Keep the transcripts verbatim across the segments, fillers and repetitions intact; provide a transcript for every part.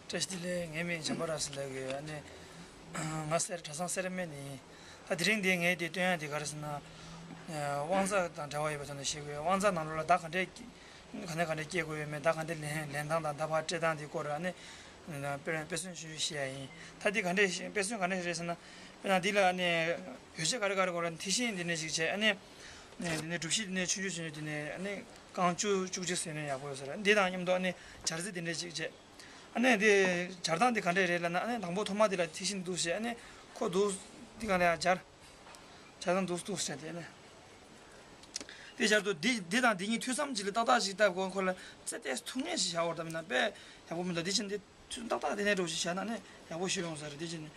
བཀྲ་ཤིས་བདེ་ལེགས། ངའི་མིང་འཇམ་དཔལ་ར་བཟི་ལབ་ཀྱི་ཡོད། ཨ་ནི་ང་སེར་གྲྭ་ཚང་སེར་སྨད་ནས་ཡིན། ད་དེ་རིང་འདི་ངས་འདི་སྟོན་ཡ་འདི་ག་རེ་ཟེར་ན། ཨ་དབང་རྩ་དང་འབྲེལ་བ་ཡོད་པའི་ཐོག་ནས་བཤད་དགོས། དབང་རྩ་ནང་ལོགས་ལ་ཟླ་ག་འདྲས་ག་འདྲས་ག་འདྲས་སྐྱེལ་དགོས་ཡོད་མེད། ཟླ་ག་འདྲས་ལེན་ལེན་སྟངས་དང་ཟླ་ཕར་སྤྲད་སྟངས་འདི་སྐོར་ཨ་ནི་དཔེ་མཚོན་ཆུང་ཆུང་བཤད་ཡ་ཡིན། ད་འདི་ག་འདྲས་དཔེ་མཚོན་ག་འདྲས་རེད་ཟེར་ན། དཔེར་ན་འདི་ལ་ཨ་ནི་ཡོ་བྱད་ག་རེ་ག་རེ་དགོས་རེད། མཐིལ་ཤིང་འདི་ནས་ཅིག་བྱས། ཨ་ནི་འདི་ནས་གྲུ་བཞི་འདི་ནས་ཆུང་ཆུང་ཆུང་ཆུང་འདི་ནས་ཨ་ནི་རྐང་བཅུ་བཅུ་གཅིག་ཟེར་ན་ཡག་པོ་ཡོད་ས་རེད། འདི་དང་མཉམ་དུ་ཨ་ནི་སྦྱར་རྩི་འདི་འདྲས་ཅིག་བྱས། ཨ་ནི་དེ་སྦྱར་སྟངས་དེ་ག་འདྲས་རེད་ལབ་ན། ཨ་ནི་དང་པོ་ཐོག་མ་དེ་ལ་མཐིལ་ཤིང་འདུག་བྱས། ཨ་ནི་ཁོ་འདུག་འདི་ག་ལ་ཡ་སྦྱར། སྦྱར་སྟངས་འདུག་འདུག་བྱས་དེ་ནས་དེ་སྦྱར་དུས་འདི་འདི་དང་འདི་གཉིས་ཐུག་མཚམས་ཅིག་ལ་ཏག་ཏག་ཅིག་བཏབ་དགོས། ཁོ་ལ་རྩེ་ཏོག་ཙམ་ཐུག་ངེས་ཤིག་བཞག་དགོས། ད་མིན་ན་དཔེ་ཡག་པོ་མི་འདུག་འདི་ཕྱིན་འདི་ཐུག་ཏག་ཏག་དེ་ནས་འགྲོ་ཞིག་བྱས་ན་ནི་ཡག་པོ་ཞིག་ཡོང་ས་རེད། འདི་ཕྱིན་ནི་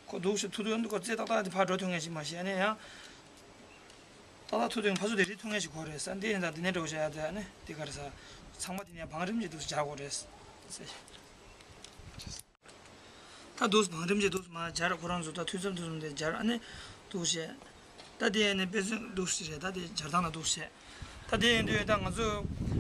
ཁོ་འདུག་ཞིག་ཐུག་དུས་འདི་ཁོ་རྩེ་ཏག་ཏག་དེ་ཕར་འགྲོ་ཐུབ་ངེས་ཤིག་མ་གཞི། ཨ་ནི་ཡང་ཏག་ཏག་ཐུག་དུས་ཕར་ཚུར་དེ་རིགས་ཐུག་ངེས་ཤིག་དགོས་རེད་ཟེར། འདི་ཡིན་ད་འདི་ནས་འགྲོ་བྱ་ཡ་དེ། ཨ་ནི་འདི་ག་རེ་ཟ། ཚང་མ་འདི་ནས་བང་རིམ་གྱི་འདུག་སྦྱར་དགོས་རེད་ཟེར། ད་འདུག་བང་རིམ་གྱི་འདུག་མ་སྦྱར། ཁོ་རང་ཚོ་ད་ཐུག་མཚམས་ཐུག་མཚམས་དེ་སྦྱར། ཨ་ནི་འདུག་བྱས། ད་དེ་ཨ་ནི་དཔེ་མཚོན་འདུག་ཞིག་རེད། ད་དེ་སྦྱར་སྟངས་ལ་འདུག་བྱས། ད་དེ་ཡིན་དུས་ད་ང་ཚོ་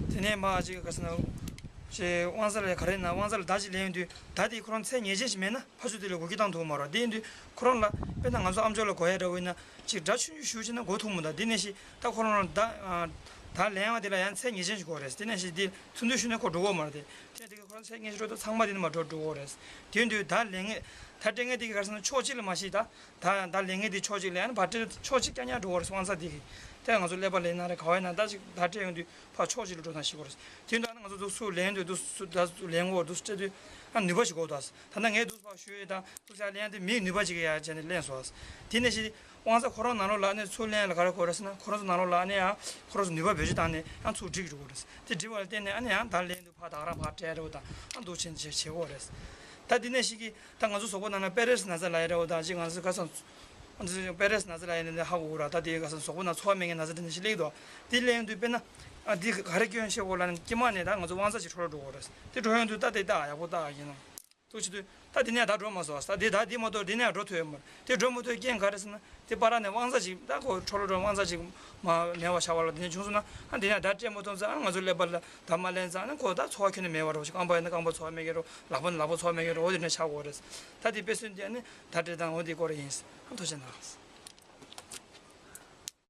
དེ་ནས་མ་ཅིག་ག་ཟེར་ན། ཅེ་དབང་རྩ་ལ་ག་རེ་ན། དབང་རྩ་ལ་ཟླ་གཅིག་ལེན་དུས་ཟླ་དེ་ཁོ་རང་ཚད་ངེས་ཅན་ཞིག་མེད་ན། ཕར་ཚུར་དེ་ལ་འགུལ་སྐྱོད་བཏང་ཐུབ་མ་རེད། དེ་ཡིན་དུས་ཁོ་རང་ལ་དཔེར་ན་ང་ཚོ་ཨ་མཆོག་ལ་འགོ་ཡ་འདྲ་བོ་ཡིན་ན་ཅིག་སྒྲ་ཆུང་ཆུང་ཞུ་བྱས་ན་འགོ་ཐུབ་མི་འདུག་དེ་ནས་ཤི་ད་ཁོ་རང་ལ་ཟླ་ཨ་ཟླ་ལེན་བ་དེ་ལ་ཡང་ཚད་ངེས་ཅན་ཞིག་དགོས་རེད། དེ་ནས་ཤི་དེ་ཚུན་ཚོད་ཞུ་ན་ཁོ་འགྲོ་གི་མ་རེད། དེ་དེ་དེ་ཁོ་རང་ཚད་ངེས་ཅན་འགྲོ་དུས་ཚང་མ་དེ་ནས་མ་འགྲོ་འགྲོ་གི་རེད། དེ་ཡིན་དུས་ཟླ་ལེན་ངེས་ད་སྤྲད་ངེས་དེ་གི་ག་རེ་ཟེར་ན་ཕྱོགས་གཅིག་ལ་མ་ཤི་ད། ད་ད་ལེན་ངེས་དེ་ཕྱོགས་གཅིག་ལ་ཡང་བར་སྤྲད་ཕྱོགས་གཅིག་རྐྱང་རྐྱང་འགྲོ་བར་སོང་ཙང་དེ་གི་དེ་ང་ཚོ་ཀླད་པ་ལེན་ན་རེད། ག་བ་ཡིན་ན་ད་ཅིག་ད་སྤྲད་ཡོང་དུས་ཕར་ཕྱོགས་གཅིག་ལ་འགྲོ་ཐང་ཤེས་དགོས་རེད། དེ་འདྲ་ན་ང་ཚོ་འདུག་སུ་ལེན་དུས་འདུག་སུ་ད་ལེན་དགོས་འདུག་སྤྲད་དུས་ཨ་ནུས་པ་ཞིག་དགོས་ད། ད་ནི་ངས་འདུག་ཕར་ཞུ་ཡས་དང་འདུག་ས་ལེན་དུས་མིའི་ནུས་པ་ཅིག་ཡ་བྱས་ནས་ལེན་སོང་། དེ་ནས་ཤི་དབང་རྩ་ཁོ་རང་ནང་ལོགས་ལ་ཨ་ནི་ཚུར་ལེན་ལ་ག་རེ་དགོས་རེད་ཟེར་ན། ཁོ་རང་ཚོ་ནང་ལོགས་ལ་ཨ་ནི་ཡང་ཁོ་རང་ཚོ་ནུས་པ་བེད་སྤྱོད་བཏང་ནས་ཡང་ཚུར་སྒྲིག་འགྲོ་དགོས་རེད། དེ་སྒྲིག་པ་ལ་བརྟེན་ནས་ཨ་ནི་ཡང་ད་ལེན་དུས་ཕར་ད་ག་རང་ཕར་སྤྲད་རོགས་དང་ཨ་འདུག་ཆེན་ཆེ་བྱེད་དགོས་རེད། ད་དེ་ནས་ཤི་གི་ད་ང་ཚོ་གཟུགས་པོ་ནང་ན་པེ་རེ་སི་ན་ཚ་ལབ་ཡ་རེད་འོ། ད་ཅིག་ང་ཚོ་ཁ་སང་ཨ་ནི་པེ་རེ་སི་ན་ཚ་ལབ་ཡ་ནི་ཧ་གོ་གོ་ར། ད་དེ་ཁ་སང་གཟུགས་པོ་ནང་ཚོར་བ་མེད་མཁན་ན་ཚ་དེ་འདྲ་ཞིག་སླེབས་འདུག་དེ་སླེབས་དུས་དཔེར་ན་ཨ་འདི་ག་རེ་སྐྱོན་ཤེས་གོ་ལ་ནི་དཀྱིལ་མ་ནས་ད་ང་ཚོ་དབང་རྩ་ཅིག་འཕྲོ་བརླག་འགྲོ་གོ་རེད། དེ་འགྲོ་ཡོང་དུས་ད་དེ་ད་ཡག་པོ་ད་ཡིན་ནམ་འདུག་བྱེད་དུས་ད་དེ་ནས་ད་འགྲོ་མ་སོང་ས། དེ་ད་དེ་མ་གཏོགས་དེ་ནས་འགྲོ་ཐུབ་ཡོད་མ་རེད། དེ་འགྲོ་མ་ཐུབ་རྐྱེན་ག་རེ་ཟེར་ན། དེ་བར་ནས་དབང་རྩ་ཅིག་ད་ཁོ་འཕྲོ་བརླག་འགྲོ་དབང་རྩ་ཅིག་མ་མེད་པ་ཆགས་པ་ལ་དེ་ནས་བྱུང་སོང་ན་ཨ་དེ་ནས་ད་སྤྲད་མ་ཐུབ་ཙང་ཨ་ང་ཚོ་ཀླད་པ་ལ་ད་མ་ལེན་ཙང་ཨ་ནི་ཁོ་ད་ཚོར་བ་ཁྱོན་ནས་མེད་པ་རེད། རྐང་པ་ཡིན་ན་རྐང་པ་ཚོར་བ་མེད་ཀྱི་རེད། ལག་པ་ཡིན་ན་ལག་པ་ཚོར་བ་མེད་ཀྱི་རེད། འོ་དེ་འདྲ་ཆགས་ཀྱི་ཡོད་རེད། ད་དེ་དཔེ་མཚོན་དེ་ཨ་ནི་ད་སྤྲད་སྟངས་འོ་དེ་སྐོར་ཡིན། ཨ་ཐུགས་རྗེ་གནང་།